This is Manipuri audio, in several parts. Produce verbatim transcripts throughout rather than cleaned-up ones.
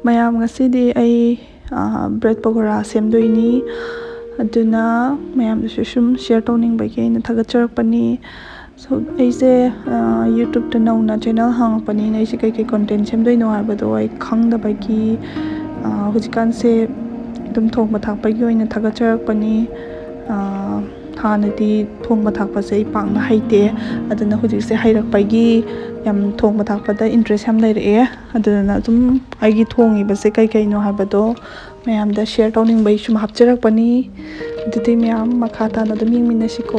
ꯃꯌꯥꯝ, ꯉꯁꯤꯗꯤ ꯑꯩ ꯕ꯭ꯔꯦꯗ ꯄꯀꯣꯔꯥ ꯁꯦꯝꯗꯣꯏꯅꯤ꯫ ꯑꯗꯨꯅ ꯃꯌꯥꯝꯗꯁꯨ ꯁꯨꯝ ꯁꯤꯌꯔ ꯇꯧꯅꯤꯡꯕꯒꯤ ꯑꯩꯅ ꯊꯥꯒꯠꯆꯔꯛꯄꯅꯤ꯫ ꯁꯣ ꯑꯩꯁꯦ ꯌꯨꯇ꯭ꯌꯨꯕꯇ ꯅꯧꯅ ꯆꯦꯅꯦꯜ ꯍꯥꯡꯉꯛꯄꯅꯤꯅ ꯑꯩꯁꯦ ꯀꯩꯀꯩ ꯀꯣꯟꯇꯦꯟ ꯁꯦꯝꯗꯣꯏꯅꯣ ꯍꯥꯏꯕꯗꯣ ꯑꯩ ꯈꯪꯗꯕꯒꯤ ꯍꯧꯖꯤꯛꯀꯥꯟꯁꯦ ꯑꯗꯨꯝ ꯊꯣꯡꯕ ꯊꯥꯛꯄꯒꯤ ꯑꯣꯏꯅ ꯊꯥꯒꯠꯆꯔꯛꯄꯅꯤ꯫ ꯍꯥꯟꯅꯗꯤ ꯊꯣꯡꯕ ꯊꯥꯛꯄꯁꯦ ꯑꯩ ꯄꯥꯛꯅ ꯍꯩꯇꯦ꯫ ꯑꯗꯨꯅ ꯍꯧꯖꯤꯛꯁꯦ ꯍꯩꯔꯛꯄꯒꯤ ꯌꯥꯝ ꯊꯣꯡꯕ ꯊꯥꯛꯄꯗ ꯏꯟꯇꯔꯦꯁ ꯌꯥꯝ ꯂꯩꯔꯛꯑꯦ꯫ ꯑꯗꯨꯗꯨꯅ ꯑꯗꯨꯝ ꯑꯩꯒꯤ ꯊꯣꯡꯉꯤꯕꯁꯦ ꯀꯩ ꯀꯩꯅꯣ ꯍꯥꯏꯕꯗꯣ ꯃꯌꯥꯝꯗ ꯁꯤꯌꯔ ꯇꯧꯅꯤꯡꯕꯒꯤ ꯁꯨꯝ ꯍꯥꯞꯆꯔꯛꯄꯅꯤ꯫ ꯑꯗꯨꯗꯤ ꯃꯌꯥꯝ ꯃꯈꯥ ꯇꯥꯅ ꯑꯗꯨꯝ ꯌꯦꯡꯃꯤꯟꯅꯁꯤꯀꯣ꯫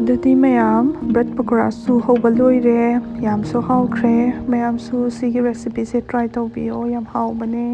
ꯑꯗꯨꯗꯤ ꯃꯌꯥꯝ, ꯕ꯭ꯔꯦꯗ ꯄꯀꯣꯔꯥꯁꯨ ꯍꯧꯕ ꯂꯣꯏꯔꯦ, ꯌꯥꯝꯁꯨ ꯍꯥꯎꯈ꯭ꯔꯦ꯫ ꯃꯌꯥꯝꯁꯨ ꯁꯤꯒꯤ recipeꯁꯦ try ꯇꯧꯕꯤꯌꯣ, ꯌꯥꯝ ꯍꯥꯎꯕꯅꯦ꯫